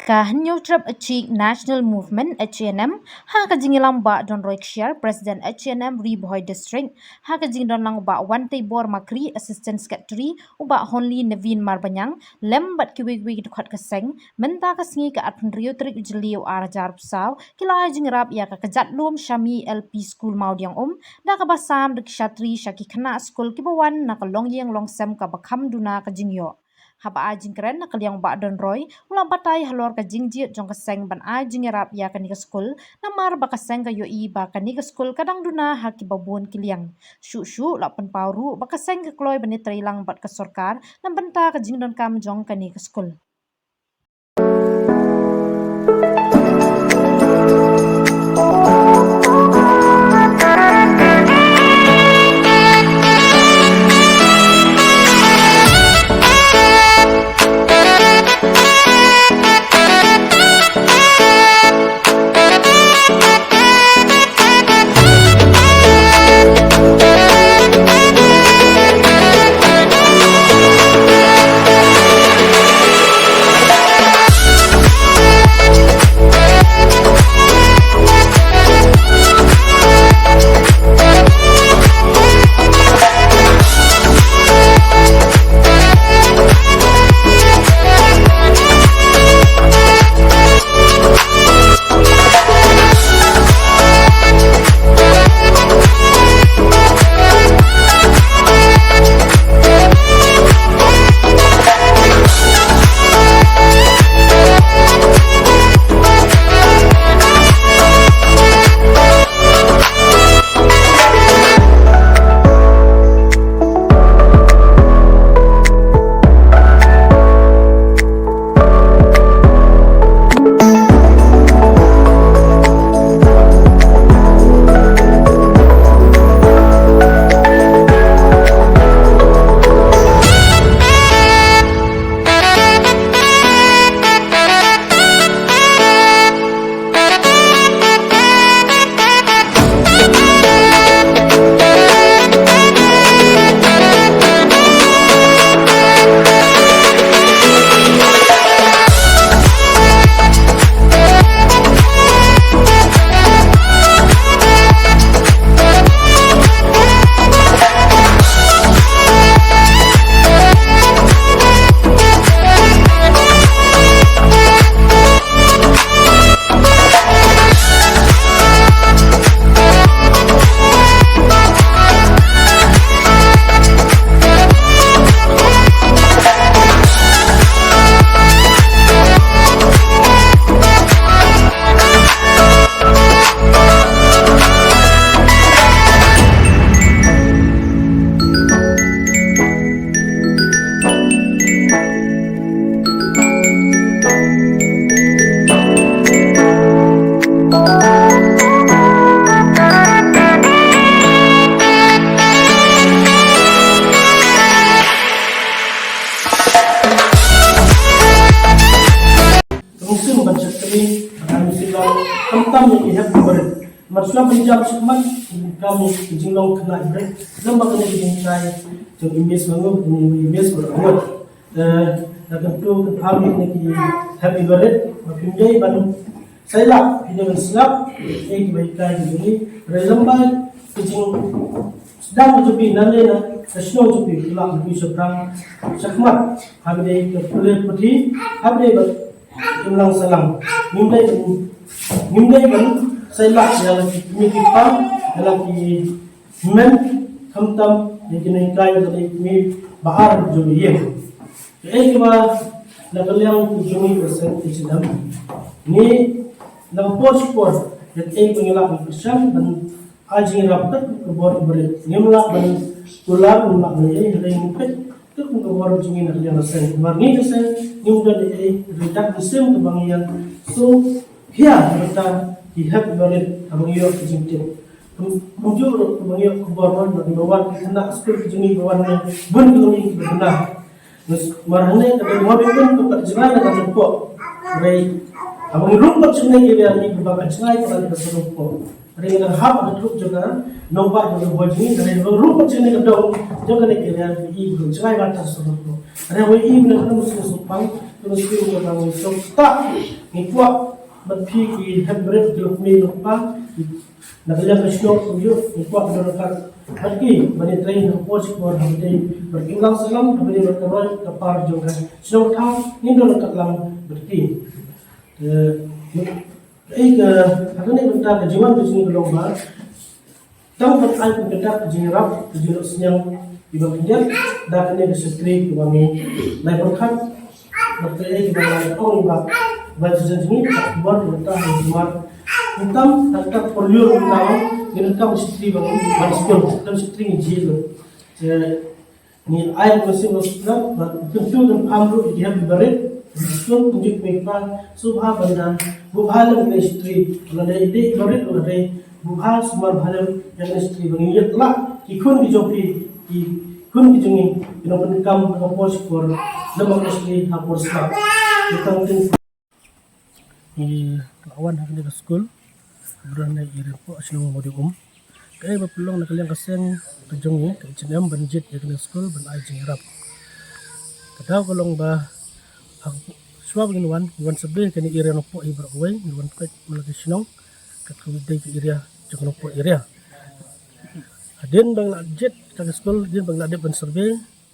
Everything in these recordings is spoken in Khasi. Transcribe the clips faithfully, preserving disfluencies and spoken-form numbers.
Ka Hynñiewtrep Achieve National Movement, H A N M, ha ka jingïalang Bah Donroy Kshiar, President H A N M Ri Bhoi District, ha ka jingdon lang Bah Wanteibor Makri, Assistant Secretary, u Bah Honli Naveen Marbaniang, lem bad kiwei kiwei ki dkhot ka seng, mynta ka sngi ka arphew hynriew tarik u Jylliew ar hajar arphew saw, ki la ai jingïarap ïa ka kjat lum Shami L P School Mawdiangum, da kaba sam da ki shatri sha ki khynnah skul kiba wan na ka longïing longsem kaba kham duna ka jingïoh. Haba ai jingkren na ka liang Bah Donroy, u la batai halor ka jingjied jong ka seng ban ai jingïarap ïa kane ka skul, namar ba ka seng ka ïohi ba kane ka skul ka dang duna ha kiba bun ki liang. Shuh shuh la pynpaw ruh ba ka seng ka kloi ban ïatreilang bad ka sorkar na bynta ka jingdonkam jong kane ka skul. Ka mynsiem ban shakri, ka mynsiem ban khamtam ïa ki hep ki barit. Namar shuwa ban jam shakhmat, ka kam ka jinglong khynnah barit. Lem bad kane ka jinghikai jong i Miss Bangum, kane i Miss Bangum. Eh, da kyntu kynpham ïa kine ki hep ki barit, ba phim dei ban sailah, phim dei ban sngap, eh, kiba hikai ki jong ngi. Hynrei lem bad ka jing sdang ka jong phi nangne na ka shnong jong phi, phi lah ban poi shaphrang shakhmat, haba dei ka pule puthi, haba dei bad imlang sahlang. Ngim dei ban, ngim dei ban sailah ïa la ki kmie ki kpa, ïa la ki hynmen, khamtam ïa ki nonghikai, ïa la ki kmie ba ar jong ka ïing. Kaei kaba na ka liang ka jong ngi ka seng H A N M, ngi na ka por sha ka por, kaei ba ngi lah ban kyrshan ban ai jingïarap kat kum ka bor ki barit. Ngim lah ban kular, ngim lah ban ïa, hynrei ngi peit kat kum ka bor jong ngi na ka liang ka seng. Namar ngi ka seng ngim don ei ei, hynrei da ka mynsiem kaba ngi ïa sngewkhia na ka bynta ki hep ki barit haba ngi ïoh ka jingtip. Kum, kumjuh ruh kaba ngi ïoh ka bor na kiba wan, ki khynnah skul ki jong ngi kiba wan na bun ki longïing kiba duna. Namar hangne ka dei, nga dei ban ka pat jngai na ka seng Sohryngpoh. Hynrei haba ngi rung pat sha kane ka area, ngi ba ka jngai pat na ka seng Sohryngpoh. Hynrei ngi dang hap ha ka thlup jong ka nongbah jong ka Bhoi jong ngi, hynrei haba rung pat sha kane ka dong jong kane ka area, ngi i ba ka jngai pat na ka seng Sohryngpoh. Hynrei haba i ba na ka seng Sohryngpoh, Khublei shibun, ngi kwah ban ïa phi ki hynmen ki lok mei lok pa na ka liang ka shnong kumjuh, ngi kwah ban ïa kat bad ki ban ïa trei na ka por shi por ha ka dei bad ki lang salam ha ka dei bad ka roi ka par jong ka shnong thaw, ngin don kat lang bad ki. Eh, eh, ka ha kane ka bynta ka jingwan ka jingkylong ba tang ban ai pynkyndit ka jingïarap ka jingïarap sniang iba khyndiat da kane ka shakri kaba ngi lai pyrkhat. Bad kaei kaba ngi lai ong iba ba jingïarap jingïarap ka bor ka bynta ha jingmar. Ngin tam ha ka por lur ngin tam ngin tam shakri ba ngi ban skul tam shakri ngi jia lo. Ngi ai ka message ba sdang ba kyntu kan pham ruh ïa ki hep ki barit. Sdang kumjuh kmie kpa sngewbha ban da buh bha lem ïa ka history. Lada ïa dei barit lada ïa dei buh bha sumar bha lem ïa ka history ba ngin ïa lah ki khun ki jong phi, ki khun ki jong ngi ki nongpynkam ha ka por shi por. Lem bad ka history ha por sla. Ngi tang tin Ngi la wan ha kane ka skul. Bad na i Riangpoh shnong Mawdiangum. Kaei ba pynlong na ka liang ka seng ka jong ngi ka jingem ban jied ïa kane ka skul ban ai jingïarap. Ka daw ka long ba ha shuwa ba ngin wan, ngin wan survey kane i Riangpoh i baroh kawei, ngin wan peit man la ki shnong kat kawei dei ka area jong ka Nongpoh area. Hadien ba ngi la jied ïa ka skul, hadien ba ngi la dep ban survey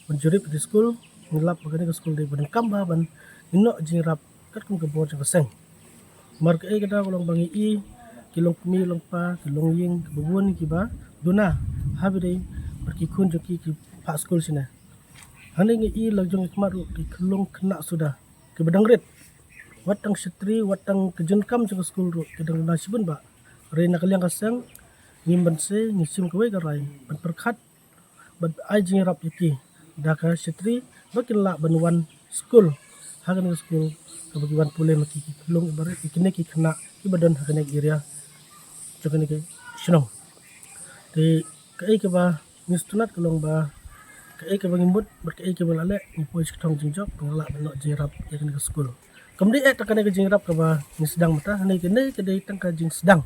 ban jurip ïa ka skul, ngi lap ba kane ka skul dei ba donkam bha ban ngin noh jingïarap katkum ka bor jong ka seng. Namar kaei ka daw ka long ba ngi i ki longkmie longkpa ki longïing kiba bun kiba duna ha ba dei bad ki khun jong ki ki phah skul shane. Hangne ngi i la jong ki khmat ruh ki khyllung khynnah suda kiba dang rit. Wat tang shatri wat tang ka jingkam jong ka skul ruh ki dang duna shibun ba. Hynrei na ka liang ka seng ngim banse, ngi shim kawei ka rai ban pyrkhat bad ai jingïarap ïa ki da ka shatri ba kin lah ban wan skul ha kane ka skul kaba ki wan pule ma ki ki khyllung kiba rit, ki kine ki khynnah kiba don ha kane ka area jong kane ka shnong. Te kaei kaba ngi sngewtynnat ka long ba kaei kaba ngi mut bad kaei kaba la leh ngi poi sha ka thong jingjop ba ngi lah ban noh jingïarap ïa kane ka skul. Kam dei eh tang kane ka jingïarap kaba ngi sdang mynta, hangne kane ka dei tang ka jingsdang.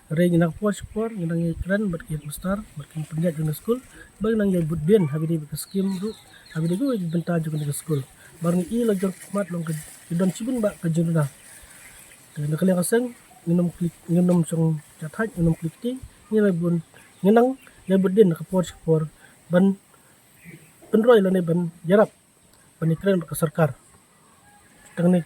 Hynrei ngi nang por shi por ngi nang ïakren bad ki headmaster bad ki nongpynïaid jong ka skul ba ngi nang ïai bud dien ha kane ka skim ruh ha kane ka bynta jong ka skul. Ba ngi i la jong khmat long ka don shibun ba ka jingduna. Te na ka liang ka seng ngin ym klik, ngin ym shong jathait, ngin ym klik ti, ngin ïai bud, ngin nang ïai bud dien na ka por shi por ban pynroi lane ban ïarap ban ïakren bad ka sorkar. Tang ne